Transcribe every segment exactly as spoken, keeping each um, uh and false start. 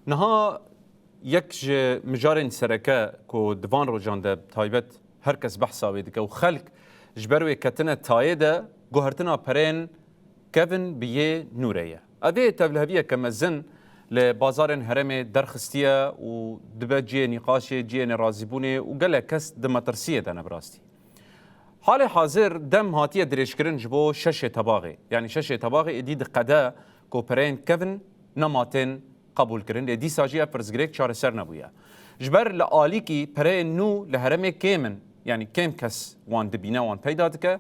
Niha yek ji mijarên sereke ku di van rojan de bi taybet her kes behsa wê dike û xelk ji ber wê ketine tayê de, guhertina pereyên kevin bi yê nû re ye. Evê tevliheviyeke mezin li bazarên herêmê derxistiye û dibe cihê nîqaşê, cihê nerazîbûnê û gelek kes di metirsiyê de ne bi rastî. Halê hazir dem hatiye dirêjkirin ji bo şeşê tebaxê. Yanî şeşê tebaxê êdî diqede ku pereyên kevin nema tên qebûlkirin, lê dîsa jî ev pirsgirêk çareser nebûye. Ji ber li alîkî pereyên nû li herêmê kêm in, yanî kêm kes wan dibîne, wan peyda dike.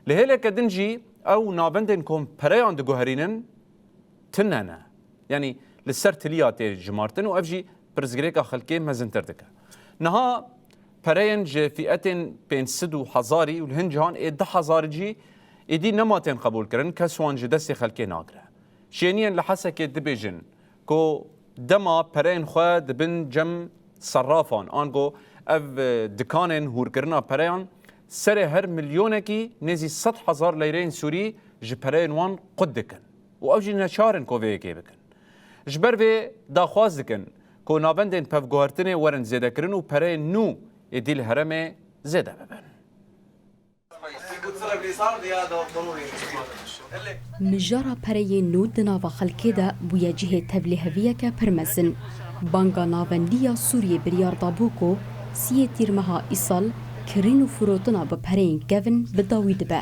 Li hêleke din jî ew navendên ku pereyan diguherînin, tune ne. Yanî li ser tiliya tê jimartin û ev jî pirsgirêka xelkê mezintir dike. Niha pereyên ji fîetên pênc sed û hezarî û li hin cihan ê du hezar jî êdî nema tên qebûlkirin, kes wan ji destê xelkê nagire. Şêniyên li Hesekê dibêjin ku dema pereyên xwe dibin cem serrafan, ango ev, e, dikanên hûrkirina pereyan, serê her milyonekî nêzî sed hezar leyreyên sûrî ji pereyên wan qut dikin. Û ew jî neçar in ku vê yekê bikin. Ji ber vê daxwaz dikin ku navendên pevguhertinê werin zêdekirin û pereyên nû êdî li herêmê zêde bibin. Mijara pereyên nû di nava xelkê de bûye cihê tevliheviyeke pir mezin. Banga Navendî ya Sûriyê biryar dabû ku siyê Tîrmeha îsal kirîn û firotina bi pereyên kevin bi dawî dibe.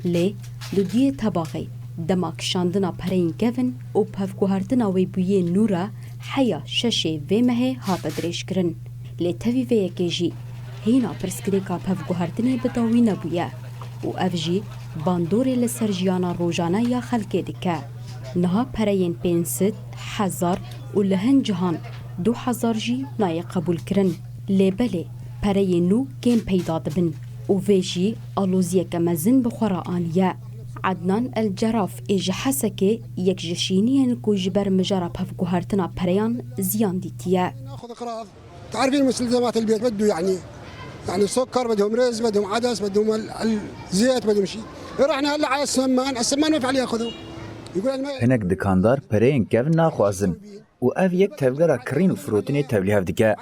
Lê di duyê tebaxê, dema kişandina pereyên kevin û pevguhertina wê bûyê nû re heya şeşê vê mehê hate dirêjkirin. Lê tevî vê yekê jî hîna pirsgirêka pevguhertinê bi dawî nebûye û ev jî bandorê li ser jiyana rojane ya xelkê dike. Niha pereyên pênc sed, hezar û li hin cihan du hezar jî nayê qebûlkirin. Lê belê pereyên nû kêm peyda dibin û vê jî aloziyeke mezin bi xwe re aniye. Ednan El Ceraf ê ji Hesekê yek ji şîniyên ku ji ber mijara pevguhertina pereyan ziyan dîtiye. تعرفين مستلزمات البيت بده يعني يعني سكر، بدهم رز، بدهم عدس، بدهم ال- الزيت، بدهم شيء. رحنا هلا على السمان، السمان ما في عليه ياخذوا. يقول لك ما Hinek dikandar pereyên kevin naxwazin û ev yek tevgera kirîn û firotinê tevlîhev dike.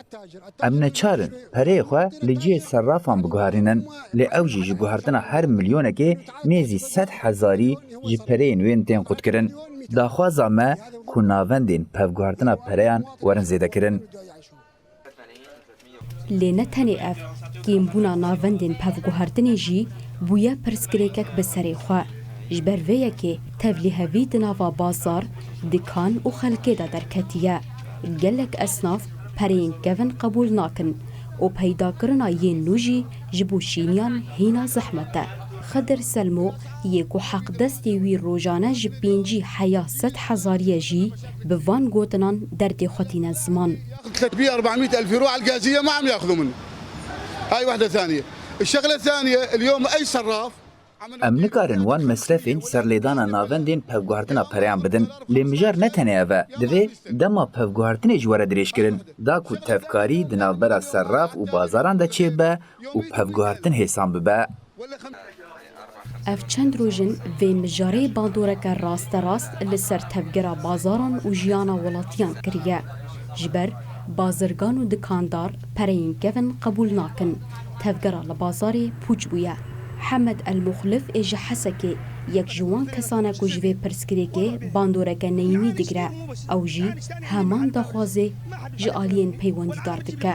Em neçar in pereyê xwe li cihê serrafan biguherînin, lê ew jî ji guhertina her milyonekê nêzî sed hezarî ji pereyên wê tên qutkirin. Daxwaza me ku navendên pevguhertina pereyan werin zêdekirin. Lê ne tenê ev, kêmbûna navendên pevguhertinê jî bûye pirsgirêkek bi serê xwe. Ji ber vê yekê tevlîhevî di nava bazar, dikan û xelkê de derketiye. Gelek esnaf pereyên kevin qebûl nakin û peydakirina yên nû jî ji bo şîniyan hîna zehmet e. Xidir Selmo yê ku heqdestê wî rojane ji pêncî heya sed hezarî ye jî bi van gotinan derdê xwe tîne ziman. ثلاثمية أربعمية ألف يورو على الغازية ما عم ياخذوا منه. هاي وحدة ثانية. الشغلة الثانية اليوم أي صراف Em nikarin wan mesrefên serlêdana navendên pevguhertina pereyan bidin. Lê mijar ne tenê ev e. Divê dema pevguhertinê jî were dirêjkirin, da ku tevkarî di navbera serraf û bazaran de çêbibe û pevguhertin hêsan bibe. Ev çend roj in vê mijarê bandoreke rasterast li ser tevgera bazaran û jiyana welatiyan kiriye. Ji ber bazirgan û dikandar pereyên kevin qebûl nakin. Tevgera li bazarê pûç bûye. Hemed El Muxlif ê ji Hesekê yek ji wan kesan e ku ji vê pirsgirêkê bandoreke neyînî digire. Ew jî heman daxwazê ji aliyên peywendîdar dike.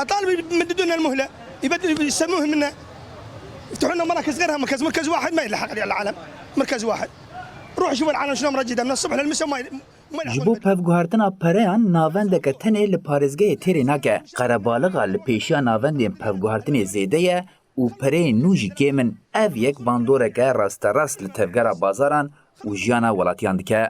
أطالب يمددونا المهلة، يبدل يسموه منا، يفتحوا لنا مراكز غيرها، مركز، مركز واحد ما يلحق عليه العالم، مركز واحد. روح شوف العالم شلون مرجدة من الصبح للمساء ما ي- ما Ji bo يلحقون. pevguhertina pereyan navendeke tenê li parêzgehê têrê nake. Qerebalixa li pêşiya navendên pevguhertinê zêde ye û pereyên nû jî kêm in. Ev yek bandoreke rasterast li tevgera bazaran û jiyana welatiyan dike.